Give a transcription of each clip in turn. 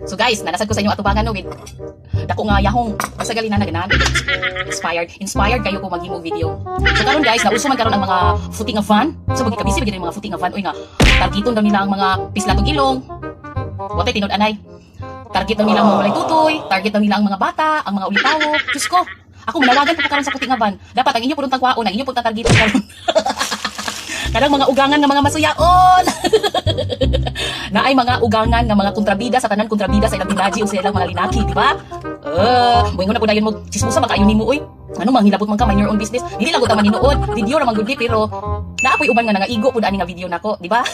So guys, nanasad ko sa inyo atubangan no with dako nga yahong basta gali na naganahan inspired inspired kayo ko maghimo video. So karon guys, nauso man karon ang mga puti nga van. So magikabisi ba mga puti nga van oy nga targeton daw nila ang mga pislatong ilong. Watay tinud anay. Target daw nila ang mga walay tutoy, target daw nila ang mga bata, ang mga ulitawo. Diyos ko, ako manawagan po karon sa puti nga van. Dapat ang inyo pud tangkwaon, ang inyo pud targeton karon. Kanang mga ugangan nga mga masuyaon. Naay mga ugangan nga mga kontrabida sa tanan, kontrabida sa ilang binaji o sa ilang mga linaki, di ba? Moingon na po dayon mo, chismosa ba kaayo nimo oy? Ano manghilabot man ka, mind your own business. Dili lang ko ta maninuod, video ra man gud ni, pero naapoy uban nga nangaigo pud ani nga video nako, di ba?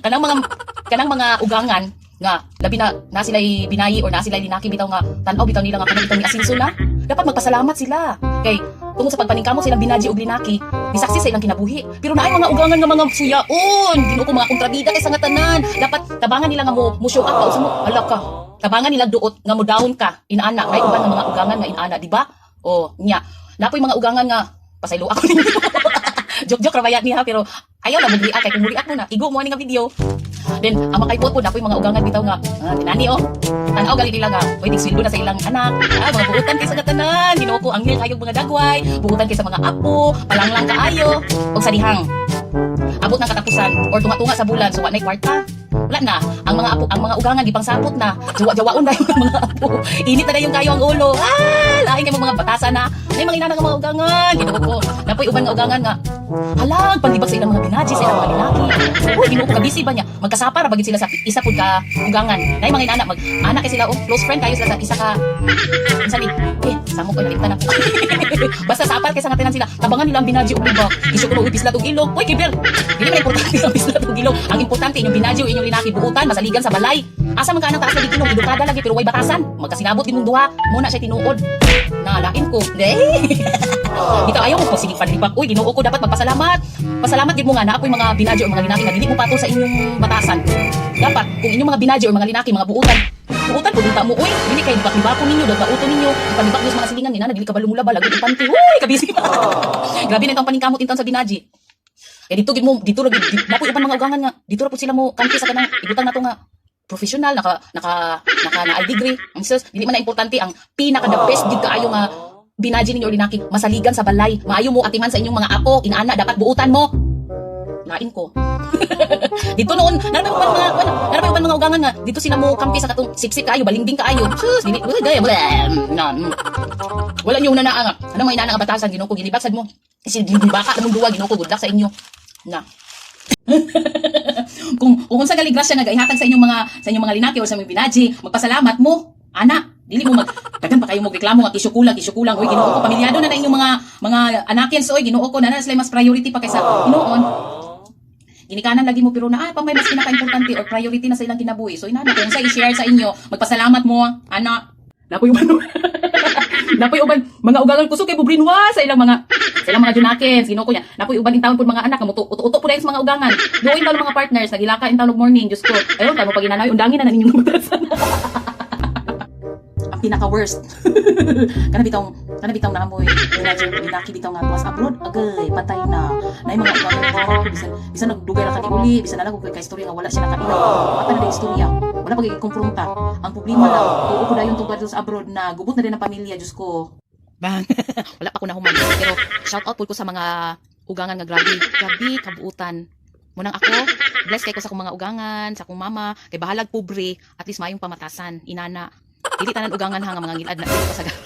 Kanang mga ugangan nga labi na na sila'y binayi or na sila'y linaki bitaw nga tan-aw bitaw nila nga kanang bitaw ni asinso na, dapat magpasalamat sila kay tungod sa pagpaningkamot sa ilang binaji og linaki, nisaksi sa ilang kinabuhi. Pero naay mga ugangan nga mga suyaon, Ginoo ko, mga kontrabida kay sa nga tanan. Dapat tabangan nila nga mo show up ka, mo hala ka, tabangan nila duot nga mo down ka inaana. Kay uban nga mga ugangan nga inaana, di ba? Oh, nya napoy mga ugangan nga pasaylo ako ninyo. Joke joke ra bayat niya, pero ayaw na mag-react kay kung react mo na igo mo ani nga video. Then ang makaipot po, napoy mga ugangan bitaw nga tinani oh, tan-aw gali nila nga pwede sweldo na sa ilang anak. Ah, mga buutan kay sa katanan, Ginoo ko, anghel kayong mga dagway, buutan kay sa mga apo, palanglang kaayo. Og sa dihang abot ng katapusan or tunga-tunga sa bulan, so wa nay kwarta, wala na ang mga apo, ang mga ugangan gipangsapot na, jawa-jawaon na yung mga apo, init na yung kayo ang ulo. Ah, lain kay mga batasa na may mga inana nga mga ugangan, Ginoo ko. Napoy uban nga ugangan nga halag panlibak sa ilang mga binaji, sa ilang mga linaki. Uy, Ginoo ko, kabisi ba niya magkasapa ra bagid sila sa isa pud ka ugangan. Nay mga inana mag anak kay sila oh, close friend kayo sila sa isa ka unsa ni eh samok ko nalimtan ako. Basta sapal kay sa nga tanan sila, tabangan nila ang binaji og libak. Isyo kuno pislat og ilong. Uy, kiber, dili man importante ang pislat og ilong. Ang importante, inyong binaji o inyong linaki buutan, masaligan sa balay. Asa man ka anang taas lagi kinong edukada lagi pero way batasan, magkasinabot gid mong duha mo na siya tinuod na lain ko. Dito ayaw ko pagsige panlibak. Uy, Ginoo ko, dapat magpasalamat. Pasalamat gid mo nga naa poy mga binaji o mga linaki nga dili mo patol sa inyong batasan. Dapat kung inyong mga binaji o mga linaki mga buutan, buutan pud unta mo uy. Dili kay libak-libako ninyo, dagauto ninyo, ipanibak niyo sa mga silingan nina, dili ka ba lumulaba lagi panty. Uy, kabisi. Grabe na itong paningkamot intawn sa binaji. Kaya dito gid mo, dito ra gid napoy uban mga ugangan nga dito ra pud sila mo kampi sa kanang ibutang nato nga professional, naka naka naka na degree. Ang sus, dili man na importante. Ang pinaka the best gid kaayo nga binaji ninyo or linaki, masaligan sa balay, maayo mo atiman sa inyong mga apo. Inaana dapat buutan mo. Lain ko dito noon, narapay uban mga ugangan nga dito sila mo kampi sa katong sipsip kaayo, balingding kaayo. Sus, dili uy gaya na. Wala niyo na nga ano mga inana nga batasan. Ginoo ko, ginibaksad mo si baka namong duwa. Ginoo ko, good luck sa inyo na kung unsa gali grasya nga gaihatag sa inyong mga linaki o sa inyong binaji, magpasalamat mo ana. Dili mo mag daghan pa kayo mo reklamo nga kisyo kulang, kisyo kulang. Oy, Ginoo ko, pamilyado na na inyong mga anakin. So oy, Ginoo ko, na sila mas priority pa kaysa hinuon ginikanan lagi mo, pero naa pa may mas pinaka-importante or priority na sa ilang kinabuhi. So inana, kung sa i-share sa inyo, magpasalamat mo ana. Napoy uban mga ugangan kusog kay bubrinwa sa ilang mga junakens. Ginoo ko niya. Napoy uban in taon pud mga anak nga muto uto-uto pud sa mga ugangan. Doon taon mga partners nagilaka in taon og morning. Diyos ko. Ayon kamo pag inanay, undangin na na ninyong batasan. Ang pinaka worst kana bitong naamoy binaji linaki bitaw nga tuwas abroad, agay patay na. Naay mga ugangan bisan bisan nagdugay ra ka ni uli, bisan na lang kung kay istorya nga wala siya nakaila, patay na istorya, wala pa konfronta. Ang problema lang, tuo ko dayon tungkol sa abroad na gubot na din ang pamilya. Diyos ko. Bang, wala pa ko nahuman, pero shout out po ko sa mga ugangan nga grabe grabe kabuutan. Munang ako, blessed kay ko sa akong mga ugangan, sa akong mama, kay bahalag pobre, at least maayong pamatasan, inana. Dili tanan ugangan ha nga mga ngilad na kasagaran.